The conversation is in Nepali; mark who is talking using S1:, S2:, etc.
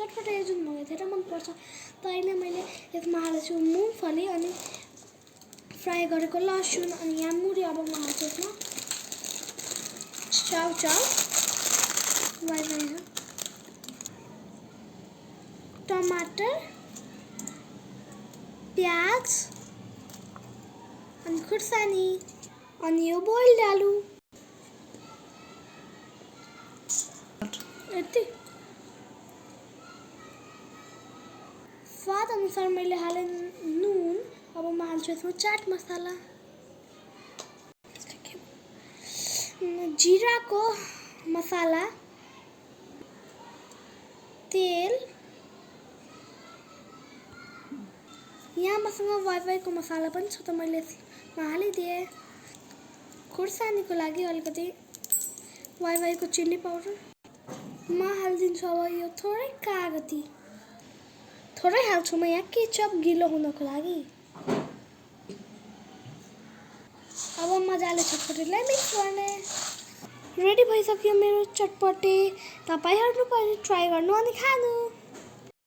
S1: चटपटे जुन मलाई धेरै मनपर्छ। त अहिले मैले यसमा हालेको छु मुङफली अनि फ्राई गरेको लसुन अनि यहाँ मुरी अब म हाल्छु यसमा चाउचाउ टमाटर प्याज अनि खुर्सानी अनि यो बोइल्ड आलु यति स्वाद अनुसार मैले हालेँ नुन। अब म हाल्छु यसमा चाट मसाला जीराको मसाला तेल यहाँ मसँग वाइवाईको मसाला पनि छ त मैले यसमा हालिदिएँ। खुर्सानीको लागि अलिकति वाइवाईको चिल्ली पाउडर म हालिदिन्छु। अब यो थोरै कागती थोरै हाल्छु म यहाँ केचप गिलो हुनको लागि। अब मजाले चटपटेलाई मिक्स गर्ने। रेडी भइसक्यो मेरो चटपटे। तपाईहरु पनि ट्राई गर्नु अनि खानु।